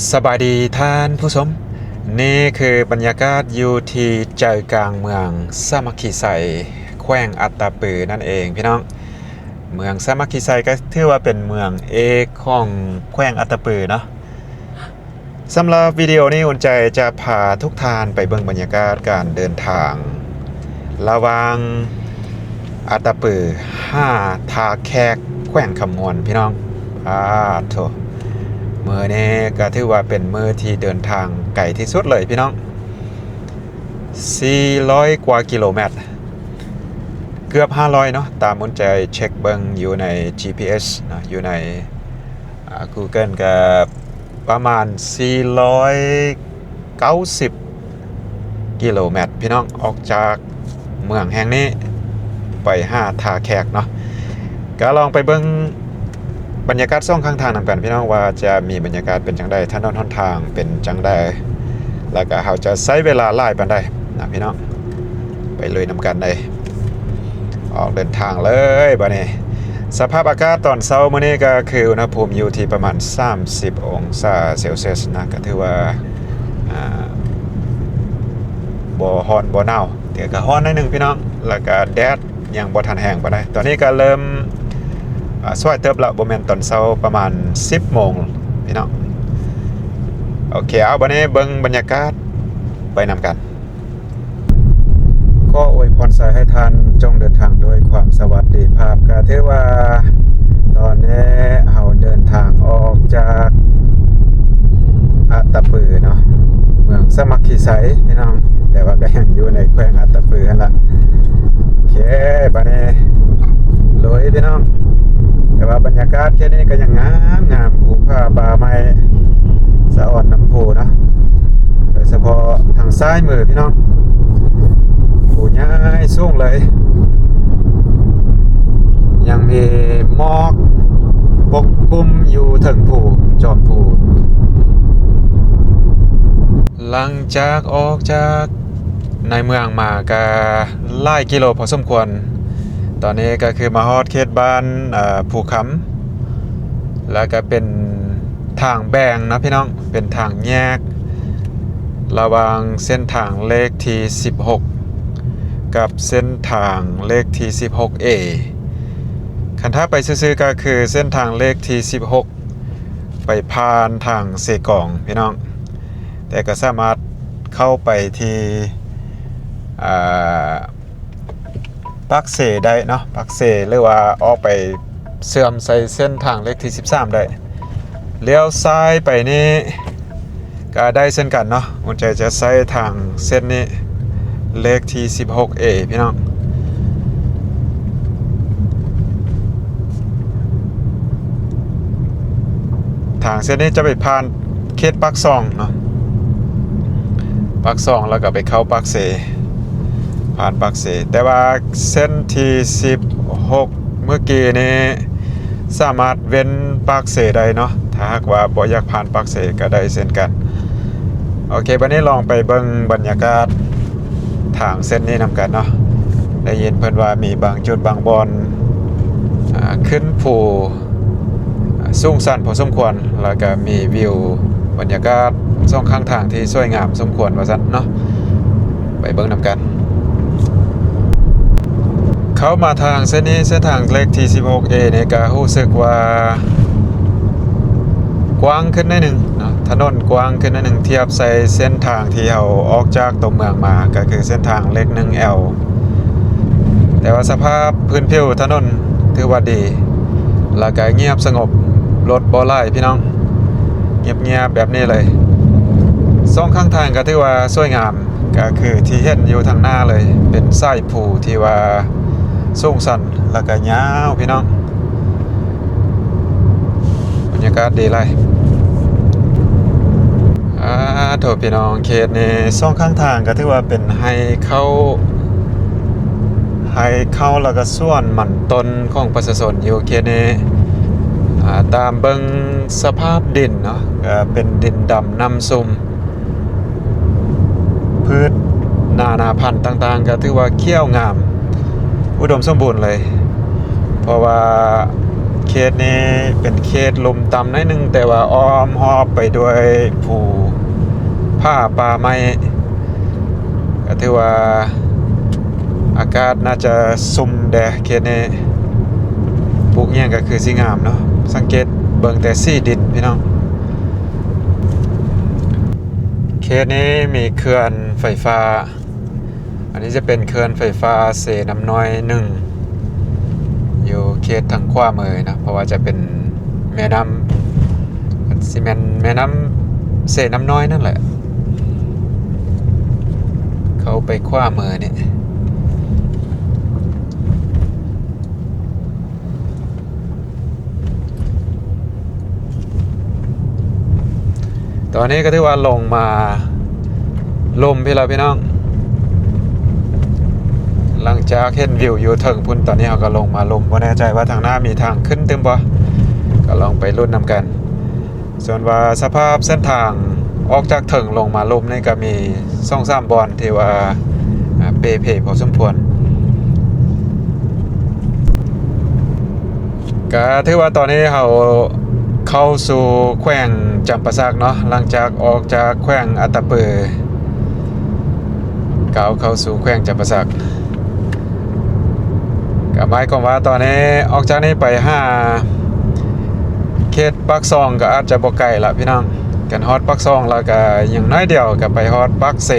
ສະບາຍດີທ່ານຜູ້ຊົມ, ນີ້ຄືບັນຍາກາດຢູ່ທີ່ໃຈກາງເມືອງສາມັກຄີໄຊ ແຂວງອັດຕະປືນັ້ນເອງພີ່ນ້ອງ. ເມືອງສາມັກຄີໄຊກໍຖືວ່າເປັນເມືອງເອກຂອງແຂວງອັດຕະປືເນາະ. ສຳລັບວິດີໂອນີ້ ອຸ່ນໃຈຈະພາທຸກທ່ານໄປເບິ່ງບັນຍາກາດການເດີນທາງ ລະຫວ່າງອັດຕະປືຫາທ່າແຂກ ແຂວງຄຳມ່ວນພີ່ນ້ອງ. ອາໂທ້ ມື້ນີ້ກໍຖືວ່າເປັນມື້ທີ່ເດີນທາງໄກທີ່ສຸດເລີຍພີ່ນ້ອງ, ສີ່ຮ້ອຍກວ່າກິໂລແມັດ ເກືອບຫ້າຮ້ອຍເນາະ, ຕາມອຸ່ນໃຈເຊັກເບິ່ງຢູ່ໃນ ຈີພີເອັສ ເນາະ, ຢູ່ໃນ ອ່າ Google ກໍປະມານສີ່ຮ້ອຍເກົ້າສິບກິໂລແມັດພີ່ນ້ອງ, ອອກຈາກເມືອງແຫ່ງນີ້ໄປຫາທ່າແຂກເນາະ. ກໍລອງໄປເບິ່ງບັນຍາກາດສອງຂ້າງທາງນຳກັນພີ່ນ້ອງ, ວ່າຈະມີບັນຍາກາດເປັນຈັ່ງໃດ, ຖະໜົນຫົນທາງເປັນຈັ່ງໃດ, ແລ້ວກໍເຮົາຈະໃຊ້ເວລາຫຼາຍປານໃດນະພີ່ນ້ອງ. ໄປລຸຍນຳກັນເລີຍ. ອອກເດີນທາງເລີຍບາດນີ້. ສະພາບອາກາດຕອນເຊົ້າມື້ນີ້ກໍຄືອຸນຫະພູມຢູ່ທີ່ປະມານສາມສິບອົງສາເຊລຊຽສນະ, ກໍຖືວ່າ ອ່າ ບໍ່ຮ້ອນບໍ່ໜາວ, ແຕ່ກໍຮ້ອນໜ້ອຍໜຶ່ງພີ່ນ້ອງ, ແລ້ວກໍແດດຍັງບໍ່ທັນແຮງປານໃດ. ຕອນນີ້ກໍເລີ່ມ ອ່າ ສວາຍເຕີບລະ, ບໍ່ແມ່ນຕອນເຊົ້າ, ປະມານສິບໂມງພີ່ນ້ອງ. ໂອເຄ, ເອົາ ບາດນີ້ເບິ່ງບັນຍາກາດໄປນຳກັນ. ຂໍອວຍພອນໃສ່ໃຫ້ທ່ານຈົ່ງເດີນທາງດ້ວຍຄວາມສະຫວັດດີພາບ. ກະຖືວ່າຕອນນີ້ເຮົາເດີນທາງອອກຈາກອັດຕະປືເນາະ, ເມືອງສາມັກຄີໄຊພີ່ນ້ອງ, ແຕ່ວ່າກໍຍັງຢູ່ໃນແຂວງອັດຕະປືຫັ້ນລະ. ໂອເຄ, ບາດນີ້ລຸຍພີ່ນ້ອງ. ແຕ່ວ່າບັນຍາກາດເຂດນີ້ກໍຍັງງາມໆ, ພູຜາປ່າໄມ້ສະອອນນ້ຳພຸເນາະ, ໂດຍສະເພາະທາງຊ້າຍມືພີ່ນ້ອງ ພູໃຫຍ່ສູງເລີຍ, ຍັງມີໝອກປົກຄຸມຢູ່ເທິງພູ, ຈອມພູ. ຫຼັງຈາກອອກຈາກໃນເມືອງມາກະຫຼາຍກິໂລພໍສົມຄວນ. ຕອນນີ້ກໍຄືມາຮອດເຂດບ້ານ ເອີ ພູຄຳ, ແລ້ວກໍເປັນທາງແບ່ງເນາະພີ່ນ້ອງ, ເປັນທາງແຍກລະຫວ່າງເສັ້ນທາງເລກທີສິບຫົກ ກັບເສັ້ນທາງເລກທີສິບຫົກເອ. ຄັນຖ້າໄປຊື່ໆ ກໍຄືເສັ້ນທາງເລກທີສິບຫົກ ໄປຜ່ານທາງເຊກອງພີ່ນ້ອງ, ແຕ່ກໍສາມາດເຂົ້າໄປທີ່ ອ່າ ປາກເຊໄດ້ເນາະ, ປາກເຊ ຫຼືວ່າອອກໄປເຊື່ອມໃສ່ເສັ້ນທາງເລກທີສິບສາມໄດ້. ລ້ຽວຊ້າຍໄປນີ້ກໍໄດ້ເຊັ່ນກັນເນາະ, ອຸ່ນໃຈຈະໃຊ້ທາງເສັ້ນນີ້ ເລກທີສິບຫົກເອ ພີ່ນ້ອງ. ທາງເສັ້ນນີ້ຈະໄປຜ່ານເຂດປາກຊ່ອງເນາະ, ປາກຊ່ອງ ແລ້ວກໍໄປເຂົ້າປາກເຊ, ຜ່ານປາກເຊ. ແຕ່ວ່າເສັ້ນທີສິບຫົກ ເມື່ອກີ້ນີ້ສາມາດເວັ້ນປາກເຊໄດ້ເນາະ, ຖ້າຫາກວ່າບໍ່ຢາກຜ່ານປາກເຊກໍໄດ້ເຊັ່ນກັນ. ໂອເຄ, ບັດນີ້ລອງໄປເບິ່ງບັນຍາກາດທາງເສັ້ນນີ້ນຳກັນເນາະ. ໄດ້ຍິນເພິ່ນວ່າມີບາງຈຸດບາງບ່ອນ ອ່າ ຂຶ້ນພູ ອ່າ ສູງຊັນພໍສົມຄວນ, ແລ້ວກໍມີວິວບັນຍາກາດສອງຂ້າງທາງທີ່ສວຍງາມສົມຄວນວ່າຊັ້ນເນາະ. ໄປເບິ່ງນຳກັນ. ເຂົ້າມາທາງເສັ້ນນີ້, ເສັ້ນທາງເລກທີສິບຫົກເອນີ້ ກໍຮູ້ສຶກວ່າກວ້າງຂຶ້ນໜ້ອຍໜຶ່ງເນາະ, ຖະໜົນກວ້າງຂຶ້ນໜ້ອຍໜຶ່ງ ທຽບໃສ່ເສັ້ນທາງທີ່ເຮົາອອກຈາກຕົວເມືອງມາ, ກໍຄືເສັ້ນທາງເລກໜຶ່ງແອວ. ແຕ່ວ່າສະພາບພື້ນຜິວຖະໜົນຖືວ່າດີ ແລ້ວກໍງຽບສະຫງົບ, ລົດບໍ່ຫຼາຍພີ່ນ້ອງ, ງຽບໆແບບນີ້ເລີຍ. ສອງຂ້າງທາງກໍຖືວ່າສວຍງາມ, ກໍຄືທີ່ເຫັນຢູ່ທາງໜ້າເລີຍ ເປັນສາຍພູທີ່ວ່າສູງຊັນ ແລ້ວກໍຍາວພີ່ນ້ອງ. ບັນຍາກາດດີຫຼາຍ. ອາໂທ້ ພີ່ນ້ອງ, ເຂດນີ້ສອງຂ້າງທາງກໍຖືວ່າເປັນໄຮ່ເຂົ້າ, ໄຮ່ເຂົ້າ ແລ້ວກໍສວນມັນຕົ້ນຂອງປະຊາຊົນຢູ່ເຂດນີ້. ອາ ຕາມເບິ່ງສະພາບດິນເນາະ, ກໍເປັນດິນດຳນ້ຳຊຸ່ມ. ພືດນານາພັນຕ່າງໆ ກໍຖືວ່າຂຽວງາມ ອຸດົມສົມບູນເລີຍ, ເພາະວ່າ ເຂດນີ້ເປັນເຂດລຸ່ມຕ່ຳໜ້ອຍໜຶ່ງ, ແຕ່ວ່າອ້ອມຮອບໄປດ້ວຍພູຜາປ່າໄມ້, ກໍຖືວ່າອາກາດໜ້າຈະຊຸ່ມແດ່ເຂດນີ້. ປູກຫຍັງກໍຄືຊິງາມເນາະ, ສັງເກດເບິ່ງແຕ່ສີດິນພີ່ນ້ອງ. ເຂດນີ້ມີເຂື່ອນໄຟຟ້າ. ອັນນີ້ຈະເປັນເຂື່ອນໄຟຟ້າເຊນ້ຳນ້ອຍໜຶ່ງ ຢູ່ເຂດທາງຂວາມືເນາະ, ເພາະວ່າຈະເປັນແມ່ນ້ຳ ຊິແມ່ນແມ່ນ້ຳເຊນ້ຳນ້ອຍນັ້ນແຫຼະ ເຂົ້າໄປຂວາມືນີ້. ຕອນນີ້ກໍຖືວ່າລົງມາລຸ່ມພີ້ແລ້ວພີ່ນ້ອງ, ຫຼັງຈາກເຫັນວິວຢູ່ເທິງພຸ້ນ, ຕອນນີ້ເຮົາກໍລົງມາລຸ່ມ. ບໍ່ແນ່ໃຈວ່າທາງໜ້າມີທາງຂຶ້ນຕື່ມບໍ່, ກໍລອງໄປລຸ້ນນຳກັນ. ສ່ວນວ່າສະພາບເສັ້ນທາງອອກຈາກເທິງລົງມາລຸ່ມນີ້ ກໍມີສອງສາມບ່ອນທີ່ວ່າ ອ່າ ເປ່ເພພໍສົມຄວນ. ກະຖືວ່າຕອນນີ້ເຮົາເຂົ້າສູ່ແຂວງຈຳປາສັກເນາະ, ຫຼັງຈາກອອກຈາກແຂວງອັດຕະປື ກ້າວເຂົ້າສູ່ແຂວງຈຳປາສັກ. ກະໝາຍຄວາມວ່າຕອນນີ້ອອກຈາກນີ້ໄປຫາເຂດປາກຊ່ອງກໍອາດຈະບໍ່ໄກລະພີ່ນ້ອງ. ຄັນຮອດປາກຊ່ອງແລ້ວກໍຍັງໜ້ອຍດຽວກໍໄປຮອດປາກເຊ.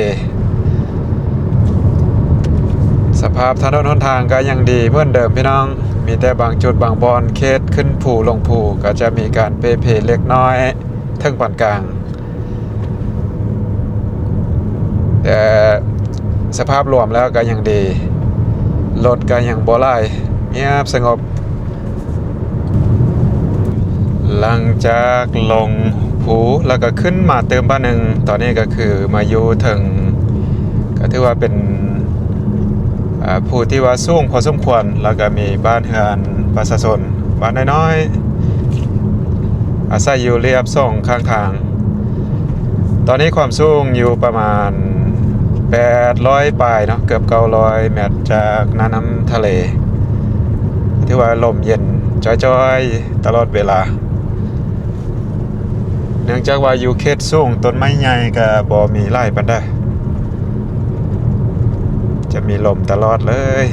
ສະພາບຖະໜົນຫົນທາງກໍຍັງດີເໝືອນເດີມພີ່ນ້ອງ, ມີແຕ່ບາງຈຸດບາງບ່ອນເຂດຂຶ້ນພູລົງພູກໍຈະມີການເປ່ເພເລັກນ້ອຍເຖິງປານກາງ. ແຕ່ສະພາບລວມແລ້ວກໍຍັງດີ, ລົດກໍຍັງບໍ່ຫຼາຍ, ງຽບສະຫງົບ. ຫຼັງຈາກລົງພູແລ້ວກໍຂຶ້ນມາຕື່ມບາດໜຶ່ງ, ຕອນນີ້ກໍຄືມາຢູ່ເທິງ ກໍຖືວ່າເປັນ ອ່າ ພູທີ່ວ່າສູງພໍສົມຄວນ, ແລ້ວກໍມີບ້ານເຮືອນປະຊາຊົນ ບ້ານນ້ອຍໆ ອາໄສຢູ່ລຽບສອງຂ້າງທາງ. ຕອນນີ້ຄວາມສູງຢູ່ປະມານແປດຮ້ອຍປາຍເນາະ, ເກືອບເກົ້າຮ້ອຍແມັດຈາກໜ້ານ້ຳທະເລ. ຖືວ່າລົມເຢັນຈ້ອຍໆຕະຫຼອດເວລາ. ເນື່ອງຈາກວ່າຢູ່ເຂດສູງ, ຕົ້ນໄມ້ໃຫຍ່ກໍບໍ່ມີຫຼາຍປານໃດ, ຈະມີລົມຕະຫຼອດເລີຍ.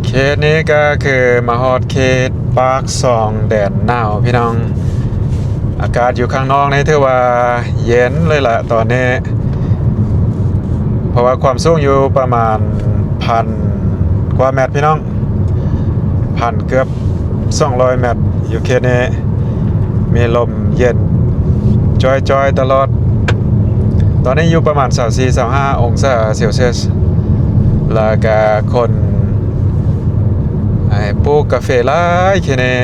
ເຂດນີ້ກໍຄືມາຮອດເຂດປາກຊ່ອງແດນໜາວພີ່ນ້ອງ, ອາກາດຢູ່ຂ້າງນອກນີ້ຖືວ່າເຢັນເລີຍລະຕອນນີ້, ເພາະວ່າຄວາມສູງຢູ່ປະມານພັນກວ່າແມັດພີ່ນ້ອງ. ພັນເກືອບສອງຮ້ອຍແມັດ. ຢູ່ເຂດນີ້ມີລົມເຢັນຈ່ອຍໆຕະຫຼອດ. ຕອນນີ້ຢູ່ປະມານຊາວສີ່ ຊາວຫ້າອົງສາເຊລຊຽສ, ແລ້ວກະຄົນ ອ່າ ປູກກາເຟຫຼາຍເຂດນີ້,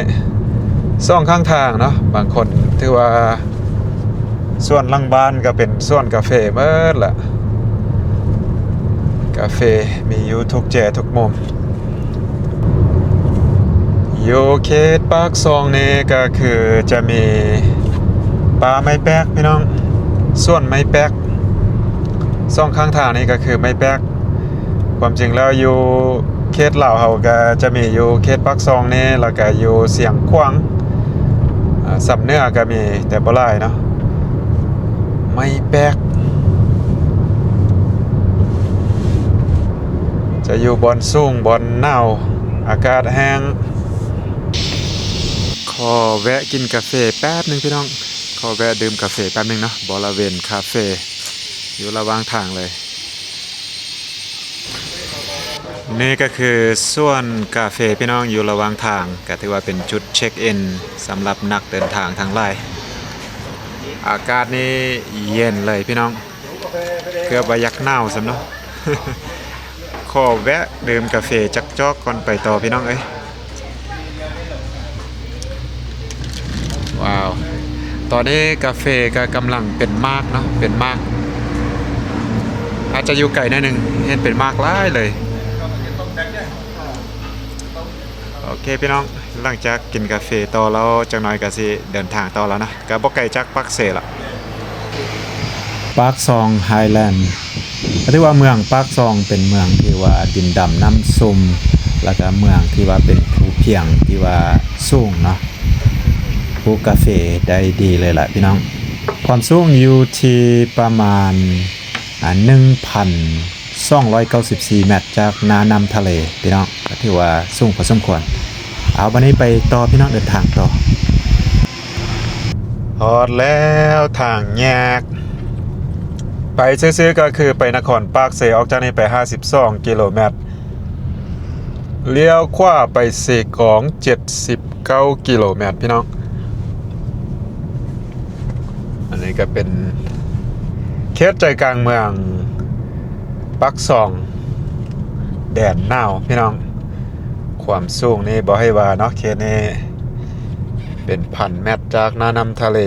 ສອງຂ້າງທາງເນາະ. ບາງຄົນຖືວ່າ ສວນຫຼັງບ້ານກໍເປັນສວນກາເຟເໝິດລະ, ກາເຟມີຢູ່ທຸກແຈທຸກມຸມ. ຢູ່ເຂດປາກຊ່ອງນີ້ກໍຄືຈະມີປ່າໄມ້ແປກພີ່ນ້ອງ, ສວນໄມ້ແປກ, ສອງຂ້າງທາງນີ້ກໍຄືໄມ້ແປກ. ຄວາມຈິງແລ້ວຢູ່ເຂດລາວເຮົາກໍຈະມີຢູ່ເຂດປາກຊ່ອງນີ້ ແລ້ວກໍຢູ່ຊຽງຂວາງ, ອາ ຊຳເໜືອກໍມີ ແຕ່ບໍ່ຫຼາຍເນາະ. ໄມ້ແປກ ຈະຢູ່ບ່ອນສູງ ບ່ອນໜາວ, ອາກາດແຫ້ງ. ຂໍແວະກິນກາເຟແປັບໜຶ່ງພີ່ນ້ອງ, ຂໍແວະດື່ມກາເຟແປັບໜຶ່ງເນາະ, ບໍລະເວນຄາເຟ ຢູ່ລະຫວ່າງທາງເລີຍ. ນີ້ກໍຄືສວນກາເຟພີ່ນ້ອງ ຢູ່ລະຫວ່າງທາງ, ກໍຖືວ່າເປັນຈຸດເຊັກອິນສຳລັບນັກເດີນທາງທັງຫຼາຍ. ອາກາດນີ້ເຢັນເລີຍພີ່ນ້ອງ, ເກືອບວ່າຢາກໜາວຊ້ຳເນາະ. ຂໍແວະດື່ມກາເຟຈັກຈອກກ່ອນໄປຕໍ່ພີ່ນ້ອງເອີຍ. ວ້າວ ຕອນນີ້ກາເຟກໍກຳລັງເປັນໝາກເນາະ, ເປັນໝາກ, ອາດຈະຢູ່ໄກໜ້ອຍໜຶ່ງ, ເຫັນເປັນໝາກຫຼາຍເລີຍ. ໂອເຄພີ່ນ້ອງ, ຫຼັງຈາກກິນກາເຟຕໍ່ແລ້ວ ຈັກໜ້ອຍກໍຊິເດີນທາງຕໍ່ແລ້ວນະ, ກໍບໍ່ໄກຈາກປາກເຊລະ. ປາກຊ່ອງໄຮແລນ ກໍຖືວ່າເມືອງປາກຊ່ອງເປັນເມືອງທີ່ວ່າດິນດຳນ້ຳຊຸ່ມ, ແລ້ວກະເມືອງທີ່ວ່າເປັນພູພຽງທີ່ວ່າສູງເນາະ ປູກກາເຟໄດ້ດີເລີຍລະພີ່ນ້ອງ. ຄວາມສູງຢູ່ທີ່ປະມານ ອ່າ ໜຶ່ງພັນສອງຮ້ອຍເກົ້າສິບສີ່ແມັດຈາກໜ້ານ້ຳທະເລພີ່ນ້ອງ ກໍຖືວ່າສູງພໍສົມຄວນ. ເອົາ ບັດນີ້ໄປຕໍ່ພີ່ນ້ອງ ເດີນທາງຕໍ່. ຮອດແລ້ວທາງແຍກ ໄປຊື່ໆ ກໍຄືໄປນະຄອນປາກເຊ. ອອກຈາກນີ້ໄປຫ້າສິບສອງກິໂລແມັດ ລ້ຽວຂວາໄປເຊກອງ ເຈັດສິບເກົ້າກິໂລແມັດພີ່ນ້ອງ. ອັນນີ້ກໍເປັນເຂດໃຈກາງເມືອງປາກຊ່ອງ ແດນໜາວພີ່ນ້ອງ. ຄວາມສູງນີ້ບໍ່ໃຫ້ວ່າເນາະ ເຂດນີ້ເປັນພັນແມັດຈາກໜ້ານ້ຳທະເລ.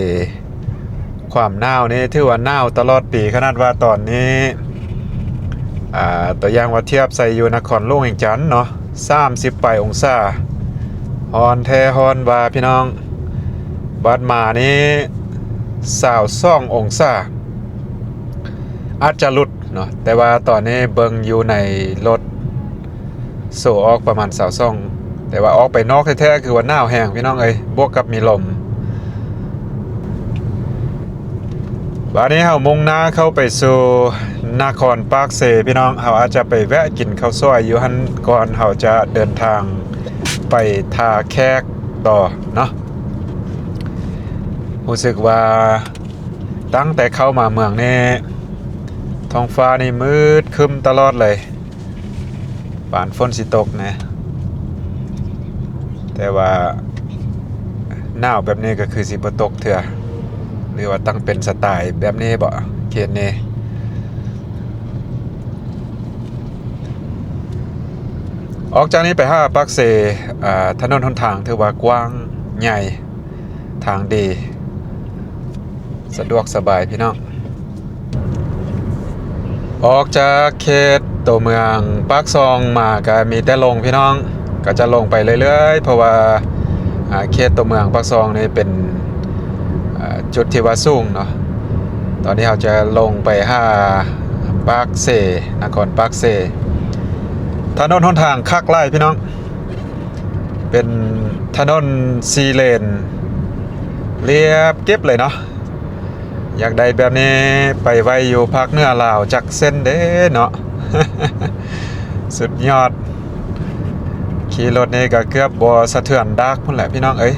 ຄວາມໜາວນີ້ຖືວ່າໜາວຕະຫຼອດປີ ຂະໜາດວ່າຕອນນີ້ ອ່າ ຕົວຢ່າງວ່າທຽບໃສ່ຢູ່ນະຄອນຫຼວງວຽງຈັນເນາະ ສາມສິບປາຍອົງສາ ຮ້ອນແທ້ຮ້ອນວ່າພີ່ນ້ອງ. ບາດມານີ້ ຊາວສອງອົງສາ ອາດຈະຫຼຸດເນາະ ແຕ່ວ່າຕອນນີ້ເບິ່ງຢູ່ໃນລົດ ໂຊອອກປະມານຊາວສອງ ແຕ່ວ່າອອກໄປນອກແທ້ໆ ຄືວ່າໜາວແຮງພີ່ນ້ອງເອີຍ ບວກກັບມີລົມ. ບາດນີ້ເຮົາມຸ່ງໜ້າເຂົ້າໄປສູ່ນະຄອນປາກເຊພີ່ນ້ອງ. ເຮົາອາດຈະໄປແວະກິນເຂົ້າສວຍຢູ່ຫັ້ນກ່ອນ ເຮົາຈະເດີນທາງໄປທ່າແຂກຕໍ່ເນາະ. ຮູ້ສຶກວ່າຕັ້ງແຕ່ເຂົ້າມາເມືອງນີ້ ທ້ອງຟ້ານີ້ມືດຄຶ້ມຕະຫຼອດເລີຍ ປານຝົນຊິຕົກແນ່ ແຕ່ວ່າໜາວແບບນີ້ກໍຄືຊິບໍ່ຕົກເທື່ອ ຫຼືວ່າຕັ້ງເປັນສະໄຕແບບນີ້ບໍ ເຂດນີ້. ອອກຈາກນີ້ໄປຫາປາກເຊ ອ່າ ຖະໜົນຫົນທາງຖືວ່າກວ້າງໃຫຍ່ ທາງດີ ສະດວກສະບາຍພີ່ນ້ອງ. ອອກຈາກເຂດຕົວເມືອງປາກຊ່ອງມາກະມີແຕ່ລົງພີ່ນ້ອງ ກະຈະລົງໄປເລື້ອຍໆ ເພາະວ່າ ອ່າ ເຂດຕົວເມືອງປາກຊ່ອງນີ້ເປັນ ອ່າ ຈຸດທີ່ວ່າສູງເນາະ. ຕອນນີ້ເຮົາຈະລົງໄປຫາປາກເຊ ນະຄອນປາກເຊ. ຖະໜົນຫົນທາງຄັກຫຼາຍພີ່ນ້ອງ ເປັນຖະໜົນສີ່ເລນ ລຽບກິບເລີຍເນາະ. ຢາກໄດ້ແບບນີ້ໄປໄວ້ຢູ່ພາກເໜືອລາວຈັກເຊັ່ນເດ້ເນາະ ສຸດຍອດ. ຂີ່ລົດນີ້ກໍເກືອບບໍ່ສະເທືອນດາກພຸ້ນແຫຼະພີ່ນ້ອງເອີຍ.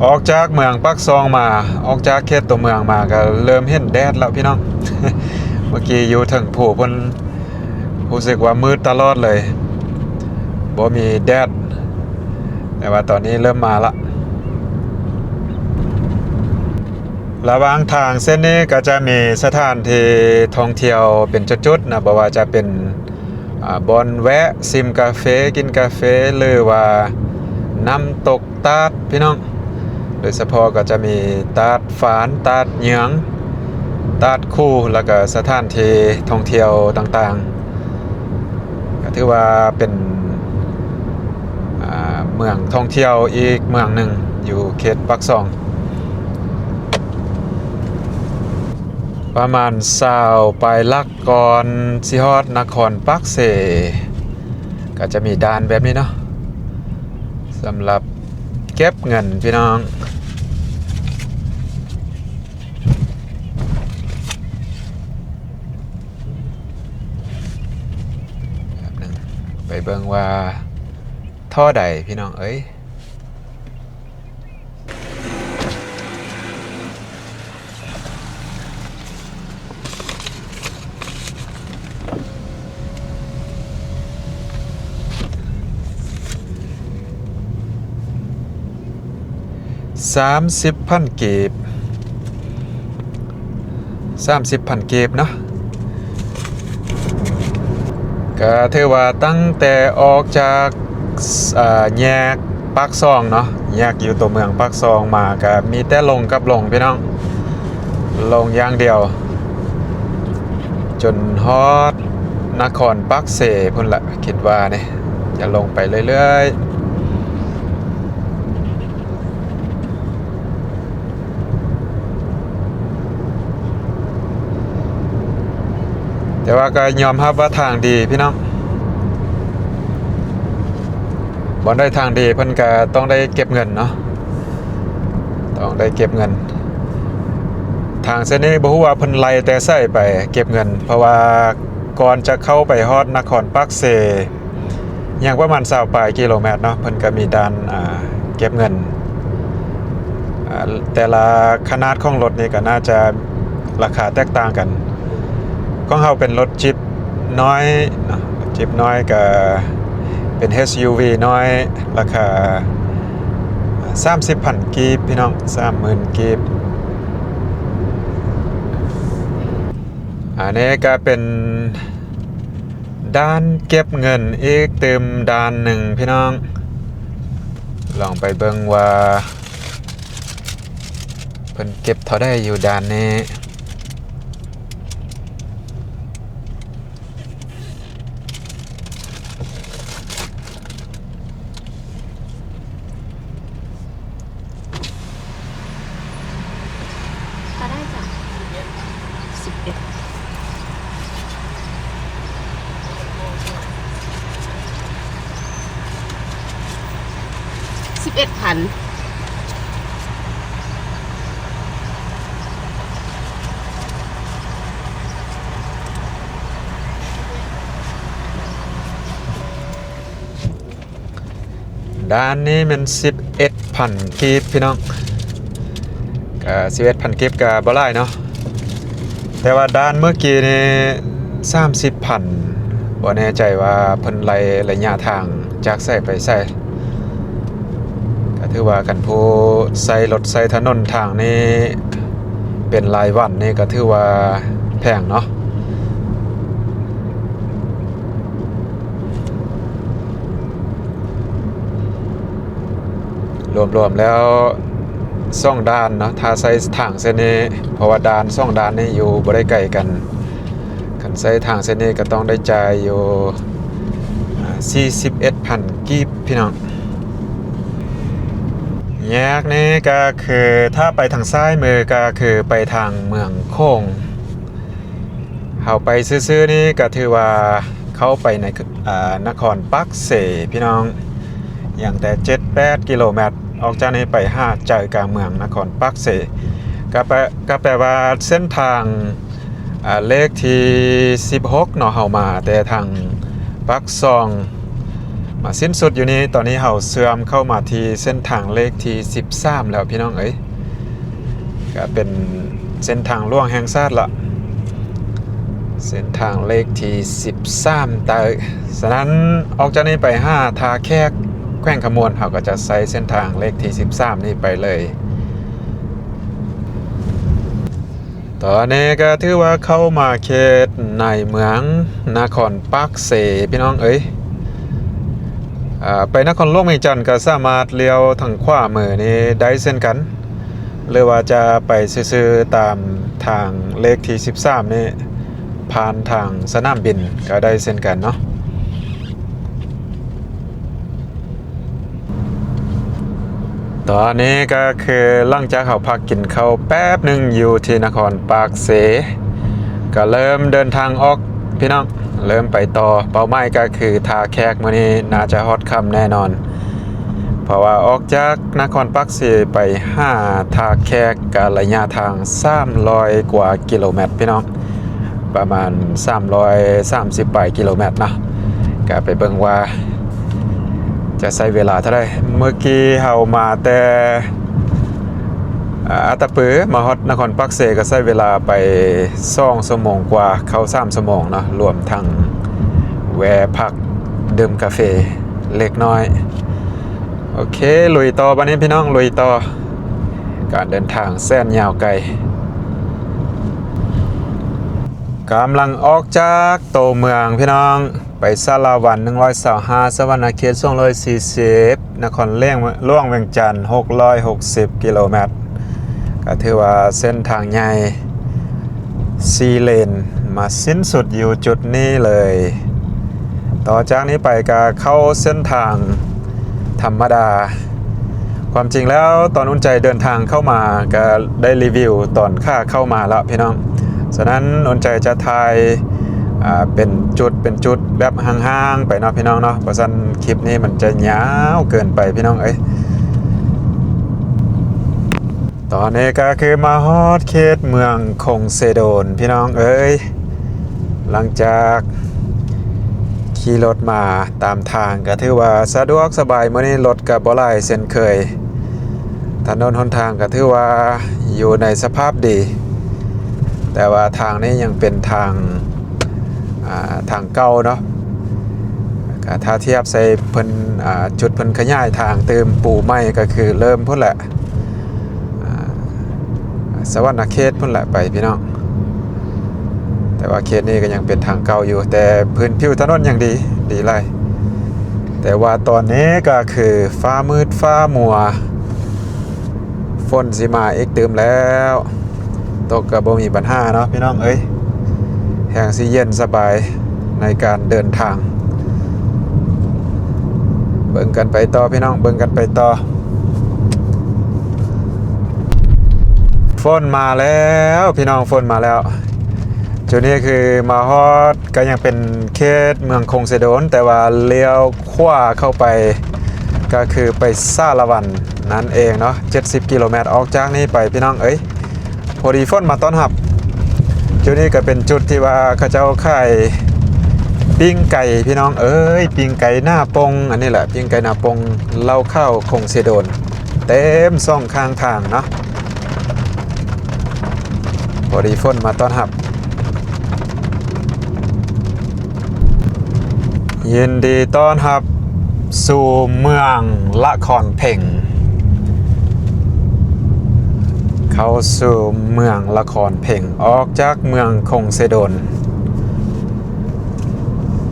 ອອກຈາກເມືອງປາກຊ່ອງມາ ອອກຈາກເຂດຕົວເມືອງມາ ກໍເລີ່ມເຫັນແດດແລ້ວພີ່ນ້ອງ. ເມື່ອກີ້ຢູ່ເທິງພູພຸ້ນ ຮູ້ສຶກວ່າມືດຕະຫຼອດເລີຍ ບໍ່ມີແດດ ແຕ່ວ່າຕອນນີ້ເລີ່ມມາລະ. ລະຫວ່າງທາງເສັ້ນນີ້ກໍຈະມີສະຖານທີ່ທ່ອງທ່ຽວເປັນຈຸດໆນະ ບໍ່ວ່າຈະເປັນ ອ່າ ບ່ອນແວະຊິມກາເຟ ກິນກາເຟ ຫຼືວ່ານ້ຳຕົກ ຕາດພີ່ນ້ອງ ໂດຍສະເພາະກໍຈະມີຕາດຟານ ຕາດເຍືອງ ຕາດຄູ ແລ້ວກໍສະຖານທີ່ທ່ອງທ່ຽວຕ່າງໆ ກໍຖືວ່າເປັນ ອ່າ ເມືອງທ່ອງທ່ຽວອີກເມືອງໜຶ່ງຢູ່ເຂດປາກຊ່ອງ. ປະມານຊາວປາຍຫຼັກ ກ່ອນຊິຮອດນະຄອນປາກເຊ ກໍຈະມີດ່ານແບບນີ້ເນາະ ສຳລັບເກັບເງິນພີ່ນ້ອງ. ແປັບໜຶ່ງ ໄປເບິ່ງວ່າທໍ່ໃດພີ່ນ້ອງເອີຍ. ສາມສິບພັນກີບ ສາມສິບພັນກີບເນາະ ກໍຖືວ່າຕັ້ງແຕ່ອອກຈາກ ເອີ ແຍກປາກຊ່ອງເນາະ ແຍກຢູ່ຕົວເມືອງປາກຊ່ອງມາ ກໍມີແຕ່ລົງກັບລົງພີ່ນ້ອງ ລົງຢ່າງດຽວ ຈົນຮອດນະຄອນປາກເຊພຸ້ນລະ ຄິດວ່ານີ້ ຈະລົງໄປເລື້ອຍໆ. ແຕ່ ແຕ່ວ່າກໍຍອມຮັບວ່າທາງດີພີ່ນ້ອງ, ບ່ອນໃດທາງດີເພິ່ນກໍຕ້ອງໄດ້ເກັບເງິນເນາະ, ຕ້ອງໄດ້ເກັບເງິນ. ທາງເສັ້ນນີ້ບໍ່ຮູ້ວ່າເພິ່ນໄລ່ແຕ່ໃສໄປເກັບເງິນ, ເພາະວ່າກ່ອນຈະເຂົ້າໄປຮອດນະຄອນປາກເຊ ຍັງປະມານຊາວປາຍກິໂລແມັດເນາະ, ເພິ່ນກໍມີດ່ານ ອ່າ ເກັບເງິນ. ອ່າ ແຕ່ລະຂະໜາດຂອງລົດນີ້ກໍໜ້າຈະລາຄາແຕກຕ່າງກັນ. ຂອງເຮົາເປັນລົດຈິບນ້ອຍເນາະ, ຈິບນ້ອຍກໍເປັນ ເອັສຢູວີ ນ້ອຍ, ລາຄາສາມສິບພັນກີບ ພີ່ນ້ອງ, ສາມໝື່ນກີບ. ອັນນີ້ກໍເປັນ ດ່ານເກັບເງິນອີກຕື່ມດ່ານໜຶ່ງພີ່ນ້ອງ, ລອງໄປເບິ່ງວ່າເພິ່ນເກັບເທົ່າໃດຢູ່ດ່ານນີ້. ກໍໄດ້ຈ້ະ ສິບເອັດ ສິບເອັດພັນ. ດ່ານນີ້ແມ່ນສິບເອັດພັນກີບ ພີ່ນ້ອງ, ກໍສິບເອັດພັນກີບກໍບໍ່ຫຼາຍເນາະ, ແຕ່ວ່າດ່ານເມື່ອກີ້ນີ້ສາມສິບພັນ. ບໍ່ແນ່ໃຈວ່າເພິ່ນໄລ່ໄລຍະທາງຈາກໃສໄປໃສ, ກໍຖືວ່າຄັນຜູ້ໃຊ້ລົດໃຊ້ຖະໜົນທາງນີ້ເປັນລາຍວັນນີ້ກໍຖືວ່າແພງເນາະ. ລວມໆແລ້ວສອງດ່ານເນາະ ຖ້າໃຊ້ທາງເສັ້ນນີ້, ເພາະວ່າດ່ານສອງດ່ານນີ້ຢູ່ບໍ່ໄດ້ໄກກັນ. ຄັນໃຊ້ທາງເສັ້ນນີ້ກໍຕ້ອງໄດ້ຈ່າຍຢູ່ ອ່າ ສີ່ສິບເອັດພັນກີບ ພີ່ນ້ອງ. ແຍກນີ້ກໍຄື ຖ້າໄປທາງຊ້າຍມືກໍຄືໄປທາງເມືອງໂຂງ. ເຮົາໄປຊື່ໆນີ້ກໍຖືວ່າເຂົ້າໄປໃນ ອ່າ ນະຄອນປາກເຊພີ່ນ້ອງ, ຍັງແຕ່ເຈັດແປດກິໂລແມັດ ອອກຈາກນີ້ໄປຫາໃຈກາງເມືອງນະຄອນປາກເຊ. ກໍແປ ກໍແປວ່າເສັ້ນທາງ ອ່າ ເລກທີສິບຫົກເນາະ, ເຮົາມາແຕ່ທາງປາກຊ່ອງ ມາສິ້ນສຸດຢູ່ນີ້. ຕອນນີ້ເຮົາເຊື່ອມເຂົ້າມາທີ່ເສັ້ນທາງເລກທີສິບສາມແລ້ວ ພີ່ນ້ອງເອີຍ. ກະເປັນເສັ້ນທາງຫຼວງແຫ່ງຊາດລະ, ເສັ້ນທາງເລກທີສິບສາມໃຕ້. ສະນັ້ນ ອອກຈາກນີ້ໄປຫາທ່າແຂກ ແຂວງຄຳມ່ວນ, ເຮົາກໍຈະໃຊ້ເສັ້ນທາງເລກທີສິບສາມນີ້ໄປເລີຍ. ຕອນນີ້ກໍຖືວ່າເຂົ້າມາເຂດໃນເມືອງນະຄອນປາກເຊ ພີ່ນ້ອງເອີຍ. ອ່າ ໄປນະຄອນຫຼວງວຽງຈັນກໍສາມາດລ້ຽວທາງຂວາມືນີ້ໄດ້ເຊັ່ນກັນ, ຫຼືວ່າຈະໄປຊື່ໆຕາມທາງເລກທີສິບສາມນີ້ ຜ່ານທາງສະໜາມບິນກໍໄດ້ເຊັ່ນກັນເນາະ. ຕອນນີ້ກໍຄືຫຼັງຈາກເຮົາພັກກິນເຂົ້າແປັບໜຶ່ງຢູ່ທີ່ນະຄອນປາກເຊ, ກໍເລີ່ມເດີນທາງອອກພີ່ນ້ອງ, ເລີ່ມໄປຕໍ່. ເປົ້າໝາຍກໍຄືທ່າແຂກ, ມື້ນີ້ໜ້າຈະຮອດຄ່ຳແນ່ນອນ, ເພາະວ່າອອກຈາກນະຄອນປາກເຊໄປຫາທ່າແຂກກໍໄລຍະທາງສາມຮ້ອຍກວ່າກິໂລແມັດພີ່ນ້ອງ. ປະມານສາມຮ້ອຍສາມສິບປາຍກິໂລແມັດເນາະ, ກະໄປເບິ່ງວ່າຈະໃຊ້ເວລາເທົ່າໃດ. ເມື່ອກີ້ເຮົາມາແຕ່ ອາ ອັດຕະປື ມາຮອດນະຄອນປາກເຊ ກະໃຊ້ເວລາໄປສອງຊົ່ວໂມງກວ່າ ເຂົ້າສາມຊົ່ວໂມງເນາະ, ລວມທັງແວ່ພັກດື່ມກາເຟເລັກນ້ອຍ. ໂອເຄ ລຸຍຕໍ່ບາດນີ້ພີ່ນ້ອງ, ລຸຍຕໍ່. ການເດີນທາງແສນຍາວໄກ. ກຳລັງອອກຈາກໂຕເມືອງພີ່ນ້ອງ, ໄປສາລະວັນໜຶ່ງຮ້ອຍຊາວຫ້າ, ສະຫວັນນະເຂດສອງຮ້ອຍສີ່ສິບ, ນະຄອນຫຼວງວຽງຈັນຫົກຮ້ອຍຫົກສິບກິໂລແມັດ. ກໍຖືວ່າເສັ້ນທາງໃຫຍ່ສີ່ເລນ ມາສິ້ນສຸດຢູ່ຈຸດນີ້ເລີຍ. ຕໍ່ຈາກນີ້ໄປກໍເຂົ້າເສັ້ນທາງທຳມະດາ. ຄວາມຈິງແລ້ວຕອນອຸ່ນໃຈເດີນທາງເຂົ້າມາ ກໍໄດ້ຣີວິວຕອນຂາເຂົ້າມາແລ້ວພີ່ນ້ອງ. ສະນັ້ນ ອຸ່ນໃຈຈະຖ່າຍ ອ່າ ເປັນຈຸດເປັນຈຸດແບບຫ່າງໆໄປເນາະພີ່ນ້ອງເນາະ, ບໍ່ຊັ້ນຄລິບນີ້ມັນຈະຍາວເກີນໄປພີ່ນ້ອງເອີຍ. ຕອນນີ້ກໍຄືມາຮອດເຂດເມືອງຄົງເຊໂດນພີ່ນ້ອງເອີຍ. ຫຼັງຈາກຂີ່ລົດມາຕາມທາງກໍຖືວ່າສະດວກສະບາຍ, ມື້ນີ້ລົດກໍບໍ່ຫຼາຍເຊັ່ນເຄີຍ. ຖະໜົນຫົນທາງກໍຖືວ່າຢູ່ໃນສະພາບດີ, ແຕ່ວ່າທາງນີ້ຍັງເປັນທາງ ອ່າ ທາງເກົ່າເນາະ. ກໍຖ້າທຽບໃສ່ເພິ່ນ ອ່າ ຈຸດເພິ່ນຂະຫຍາຍທາງຕື່ມ ປູໃໝ່ ກໍຄືເລີ່ມພຸ້ນແຫຼະ ອ່າ ສະຫວັນນະເຂດພຸ້ນແຫຼະໄປພີ່ນ້ອງ. ແຕ່ວ່າເຂດນີ້ກໍຍັງເປັນທາງເກົ່າຢູ່, ແຕ່ພື້ນຜິວຖະໜົນຍັງດີ ດີຫຼາຍ. ແຕ່ວ່າຕອນນີ້ກໍຄືຟ້າມືດຟ້າມົວ, ຝົນຊິມາອີກຕື່ມແລ້ວ. ຕົກກໍບໍ່ມີບັນຫາເນາະພີ່ນ້ອງເອີຍ, ແຮງຊິເຢັນສະບາຍໃນການເດີນທາງ. ເບິ່ງກັນໄປຕໍ່ພີ່ນ້ອງ, ເບິ່ງກັນໄປຕໍ່. ຝົນມາແລ້ວພີ່ນ້ອງ, ຝົນມາແລ້ວ. ຈຸດນີ້ຄືມາຮອດ ກໍຍັງເປັນເຂດເມືອງຄົງເຊໂດນ, ແຕ່ວ່າລ້ຽວຂວາເຂົ້າໄປກໍຄືໄປສາລະວັນນັ້ນເອງເນາະ, ເຈັດສິບກິໂລແມັດອອກຈາກນີ້ໄປພີ່ນ້ອງເອີຍ. ພໍດີຝົນມາຕ້ອນຮັບ. ຈຸດນີ້ກໍເປັນຈຸດທີ່ວ່າເຂົາເຈົ້າຂາຍປີ້ງໄກ່ພີ່ນ້ອງເອີຍ, ປີ້ງໄກ່ໜ້າປົງ. ອັນນີ້ແຫຼະ ປີ້ງໄກ່ໜ້າປົງ ເຫຼົ້າຂາວຄົງເຊໂດນ, ເຕັມສອງຂ້າງທາງເນາະ. ພໍດີຝົນມາຕ້ອນຮັບ. ຍິນດີຕ້ອນຮັບສູ່ເມືອງລະຄອນເພັງ, ເຂົ້າສູ່ເມືອງລະຄອນເພັງ, ອອກຈາກເມືອງຄົງເຊໂດນ.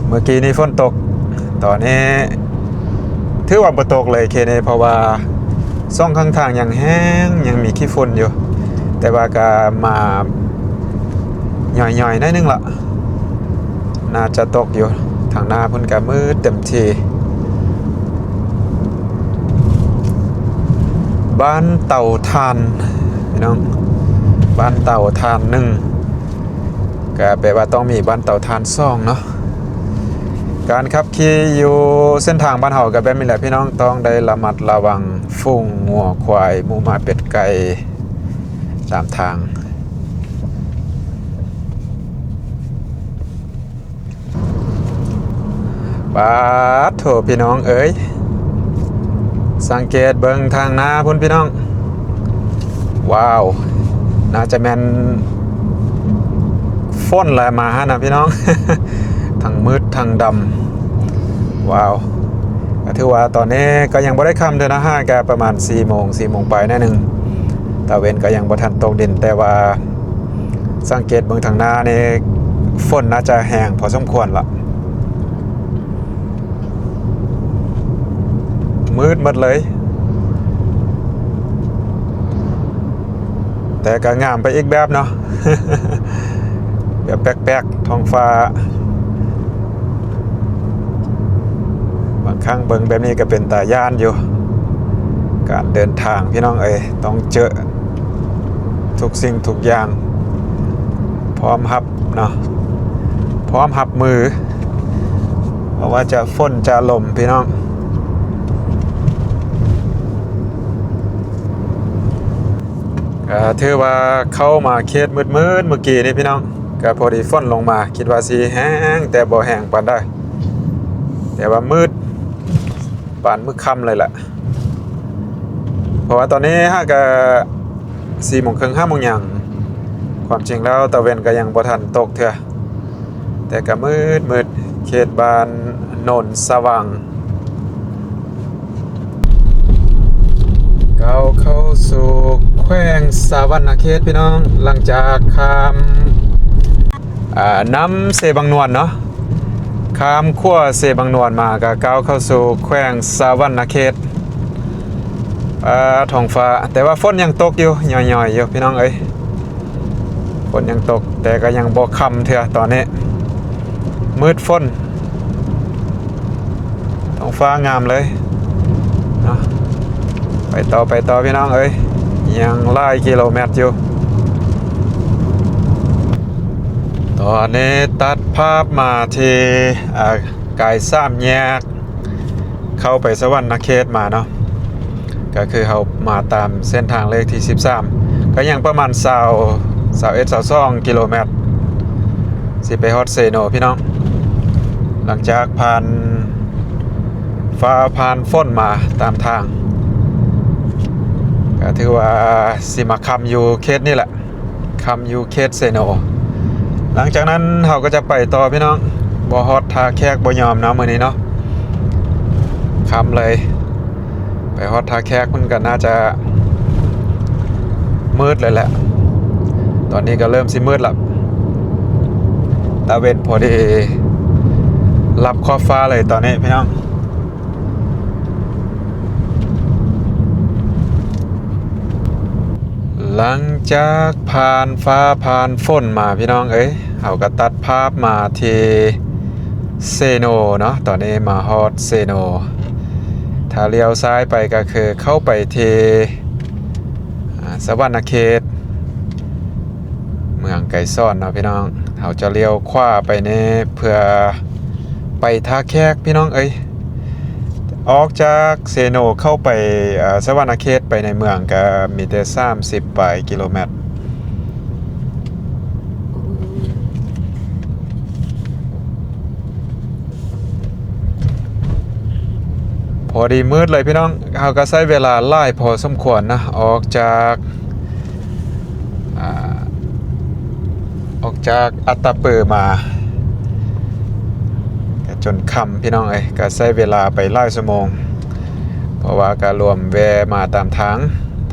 ເມື່ອກີ້ນີ້ຝົນຕົກ, ຕອນນີ້ຖືວ່າບໍ່ຕົກເລີຍເຂດນີ້, ເພາະວ່າສອງຂ້າງທາງຍັງແຫ້ງ, ຍັງມີຂີ້ຝຸ່ນຢູ່, ແຕ່ວ່າກໍມາຫຍ້ອຍໆໜ້ອຍໜຶ່ງລະ, ໜ້າຈະຕົກຢູ່. ທາງໜ້າພຸ້ນກໍມືດເຕັມທີ່. ບ້ານເຕົາຖ່ານ ພີ່ນ້ອງ, ບ້ານເຕົາຖ່ານໜຶ່ງ ກໍແປວ່າຕ້ອງມີບ້ານເຕົາຖ່ານສອງເນາະ. ການຂັບຂີ່ຢູ່ເສັ້ນທາງບ້ານເຮົາກໍແບບນີ້ແຫຼະພີ່ນ້ອງ, ຕ້ອງໄດ້ລະມັດລະວັງຝູງງົວຄວາຍ ໝູໝາເປັດໄກ່ຕາມທາງ. ປາດໂທ້ ພີ່ນ້ອງເອີຍ, ສັງເກດເບິ່ງທາງໜ້າພຸ້ນພີ່ນ້ອງ. ວ້າວ, ໜ້າຈະແມ່ນຝົນແຫຼະມາຫັ້ນນະພີ່ນ້ອງ, ທັງມືດທັງດຳ. ວ້າວ, ກໍຖືວ່າຕອນນີ້ກໍຍັງບໍ່ໄດ້ຄ່ຳເທື່ອນະ, ຫາກະປະມານສີ່ໂມງ, ສີ່ໂມງປາຍໜ້ອຍໜຶ່ງ, ຕາເວັນກໍຍັງບໍ່ທັນຕົກດິນ, ແຕ່ວ່າ ສັງເກດເບິ່ງທາງໜ້ານີ້ ຝົນໜ້າຈະແຮງພໍສົມຄວນລະ, ມືດໝົດເລີຍ, ແຕ່ກໍງາມໄປອີກແບບເນາະ, ແບບແປກໆ ທ້ອງຟ້າ. ບາງຄັ້ງເບິ່ງແບບນີ້ກໍເປັນຕາຢ້ານຢູ່, ການເດີນທາງພີ່ນ້ອງເອີຍ, ຕ້ອງເຈີທຸກສິ່ງທຸກຢ່າງ ພ້ອມຮັບເນາະ, ພ້ອມຮັບມື, ບໍ່ວ່າຈະຝົນຈະລົມພີ່ນ້ອງ. ກໍຖືວ່າເຂົ້າມາເຂດມືດໆ ເມື່ອກີ້ນີ້ພີ່ນ້ອງ, ກໍພໍດີຝົນລົງມາ, ຄິດວ່າຊິແຮງ ແຕ່ບໍ່ແຮງປານໃດ, ແຕ່ວ່າມືດປານມື້ຄ່ຳເລີຍແຫຼະ, ເພາະວ່າຕອນນີ້ຫາກະສີ່ໂມງເຄິ່ງ ຫ້າໂມງຫຍັງ. ຄວາມຈິງແລ້ວຕາເວັນກໍຍັງບໍ່ທັນຕົກເທື່ອ, ແຕ່ກໍມືດໆ, ເຂດບ້ານໂນນສະຫວ່າງ. ກ້າວເຂົ້າສູ່ແຂວງສະຫວັນນະເຂດພີ່ນ້ອງ, ຫຼັງຈາກຂ້າມ ອ່າ ນ້ຳເຊບັງນວນເນາະ, ຂ້າມຂົວເຊບັງນວນມາກໍກ້າວເຂົ້າສູ່ແຂວງສະຫວັນນະເຂດ. ອ່າ ທ້ອງຟ້າ, ແຕ່ວ່າຝົນຍັງຕົກຢູ່ ຫຍ້ອຍໆຢູ່ພີ່ນ້ອງເອີຍ. ຝົນຍັງຕົກ ແຕ່ກໍຍັງບໍ່ຄ່ຳເທື່ອ, ຕອນນີ້ມືດຝົນ, ທ້ອງຟ້າງາມເລີຍເນາະ. ໄປຕໍ່ ໄປຕໍ່ພີ່ນ້ອງເອີຍ, ຍັງຫຼາຍກິໂລແມັດຢູ່. ຕ ຕອນນີ້ຕັດພາບມາທີ່ ເອີ ກາຍສາມແຍກ ເຂົ້າໄປສະຫວັນນະເຂດມາເນາະ, ກໍຄືເຮົາມາຕາມເສັ້ນທາງເລກທີສິບສາມ ກໍຍັງປະມານຊາວ ຊາວເອັດ ຊາວສອງກິໂລແມັດ ຊິໄປຮອດເຊໂນພີ່ນ້ອງ. ຫຼັງຈາກຜ່ານຟ້າຜ່ານຝົນມາຕາມທາງ ກໍຖືວ່າຊິມາຄ່ຳຢູ່ເຂດນີ້ແຫຼະ. ຄ່ຳຢູ່ເຂດເຊໂນ. ຫຼັງຈາກນັ້ນເຮົາກໍຈະໄປຕໍ່ພີ່ນ້ອງ, ບໍ່ຮອດທ່າແຂກບໍ່ຍອມເນາະມື້ນີ້ເນາະ, ຄ່ຳເລີຍ. ໄປຮອດທ່າແຂກມັນກໍໜ້າຈະມືດເລີຍແຫຼະ, ຕອນນີ້ກໍເລີ່ມຊິມືດລະ, ຕາເວັນພໍດີລັບຂອບຟ້າເລີຍຕອນນີ້ພີ່ນ້ອງ. ຫຼັງຈາກຜ່ານຟ້າຜ່ານຝົນມາພີ່ນ້ອງເອີຍ, ເຮົາກໍຕັດພາບມາທີ່ເຊໂນເນາະ. ຕອນນີ້ມາຮອດເຊໂນ, ຖ້າລ້ຽວຊ້າຍໄປກໍຄືເຂົ້າໄປທີ່ ອາ ສະຫວັນນະເຂດ ເມືອງໄກສອນເນາະພີ່ນ້ອງ. ເຮົາຈະລ້ຽວຂວາໄປນີ້ເພື່ອໄປທ່າແຂກພີ່ນ້ອງເອີຍ. ອອກຈາກເຊໂນເຂົ້າໄປ ອາ ສະຫວັນນະເຂດໄປໃນເມືອງກໍມີແຕ່ສາມສິບປາຍກິໂລແມັດ. ພໍດີມືດເລີຍພີ່ນ້ອງ, ເຮົາກໍໃຊ້ເວລາຫຼາຍພໍສົມຄວນນະ, ອອກຈາກ ອາ ອອກຈາກອັດຕະປືມາ ກໍຈົນຄ່ຳພີ່ນ້ອງເອີຍ, ກໍໃຊ້ເວລາໄປຫຼາຍຊົ່ວໂມງ, ເພາະວ່າກໍລວມແວ່ມາຕາມທາງ,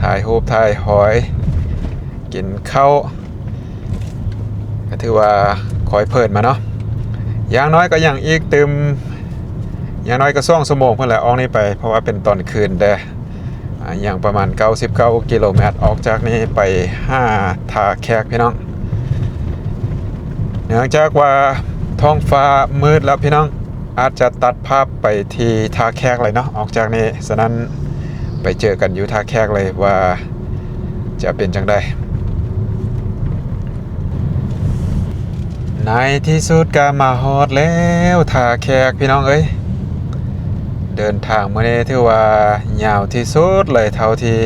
ຖ່າຍຮູບຖ່າຍຮອຍ, ກິນເຂົ້າ, ກໍຖືວ່າຄ່ອຍເພີນມາເນາະ. ຢ່າງໜ້ອຍກໍຍັງອີກຕື່ມ ຢ່າງໜ້ອຍກໍສອງຊົ່ວໂມງພຸ້ນແຫຼະ ອອກນີ້ໄປ, ເພາະວ່າເປັນຕອນຄືນເດ້. ອາ ຍັງປະມານເກົ້າສິບເກົ້າກິໂລແມັດ ອອກຈາກນີ້ໄປຫາທ່າແຂກພີ່ນ້ອງ. ເນື່ອງຈາກວ່າທ້ອງຟ້າມືດແລ້ວພີ່ນ້ອງ, ອາດຈະຕັດພາບໄປທີ່ທ່າແຂກເລີຍເນາະ ອອກຈາກນີ້. ສະນັ້ນໄປເຈີກັນຢູ່ທ່າແຂກເລີຍວ່າຈະເປັນຈັ່ງໃດ. ໃນທີ່ສຸດກໍມາຮອດແລ້ວທ່າແຂກພີ່ນ້ອງເອີຍ. ເດີນທາງມື້ນີ້ຖືວ່າຍາວທີ່ສຸດເລີຍ ເທົ່າທີ່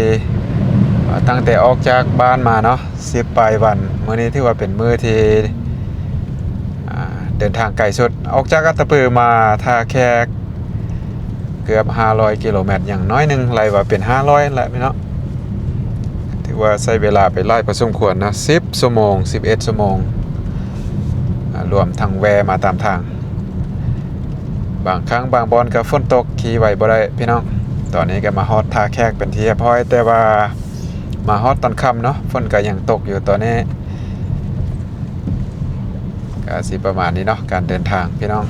ຕັ້ງແຕ່ອອກຈາກບ້ານມາເນາະ ສິບປາຍວັນ. ມື້ນີ້ຖືວ່າເປັນມື້ທີ່ ອາ ເດີນທາງໄກສຸດ, ອອກຈາກອັດຕະປືມາທ່າແຂກ ເກືອບຫ້າຮ້ອຍກິໂລແມັດ ຢ່າງໜ້ອຍໜຶ່ງ ໄລ່ວ່າເປັນຫ້າຮ້ອຍແຫຼະພີ່ນ້ອງ. ຖືວ່າໃຊ້ເວລາໄປຫຼາຍພໍສົມຄວນນະ ສິບຊົ່ວໂມງ ສິບເອັດຊົ່ວໂມງ ອາ ລວມທັງແວ່ມາຕາມທາງ. ບາງຄັ້ງບາງບ່ອນກໍຝົນຕົກ ຂີ່ໄຫວບໍ່ໄດ້ພີ່ນ້ອງ. ຕອນນີ້ກໍມາຮອດທ່າແຂກເປັນທີ່ຮຽບຮ້ອຍ, ແຕ່ວ່າມາຮອດຕອນຄ່ຳເນາະ, ຝົນກໍຍັງຕົກຢູ່ຕອນນີ້. ກໍຊິປະມານນີ້ເນາະ ການເດີນທາງພີ່ນ້ອງ.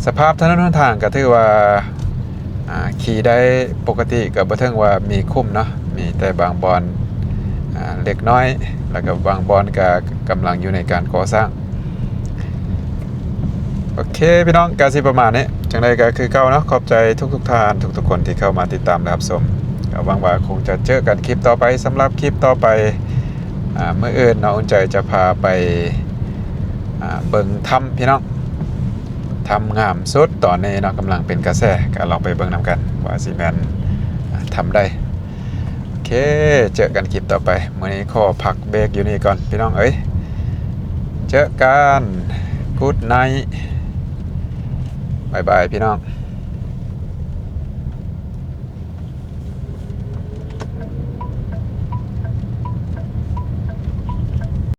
ສະພາບຖະໜົນຫົນທາງກໍຖືວ່າ ອາ ຂີ່ໄດ້ປົກກະຕິ, ກໍບໍ່ເຖິງວ່າມີຂຸມເນາະ, ມີແຕ່ບາງບ່ອນ ອາ ເລັກນ້ອຍ, ແລ້ວກໍບາງບ່ອນກໍກຳລັງຢູ່ໃນການກໍ່ສ້າງ. ໂອເຄພີ່ນ້ອງ, ກໍຊິປະມານນີ້. ຈັ່ງໃດກໍຄືເກົ່າເນາະ, ຂອບໃຈທຸກໆທ່ານ ທຸກໆຄົນທີ່ເຂົ້າມາຕິດຕາມ ແລະ ຮັບຊົມ. ກໍຫວັງວ່າຄົງຈະເຈີກັນຄລິບຕໍ່ໄປ. ສຳລັບຄລິບຕໍ່ໄປ ອາ ມື້ອື່ນເນາະ, ອຸ່ນໃຈຈະພາໄປ ອາ ເບິ່ງຖ້ຳພີ່ນ້ອງ, ຖ້ຳງາມສຸດຕອນນີ້ເນາະ, ກຳລັງເປັນກະແສ, ກໍລອງໄປເບິ່ງນຳກັນວ່າຊິແມ່ນ ອາ ຖ້ຳໃດ. ໂອເຄ, ເຈີກັນຄລິບຕໍ່ໄປ. ມື້ນີ້ຂໍພັກເບຣກຢູ່ນີ້ກ່ອນພີ່ນ້ອງເອີຍ. ເຈີກັນ. Good night. ບາຍບາຍພີ່ນ້ອງ.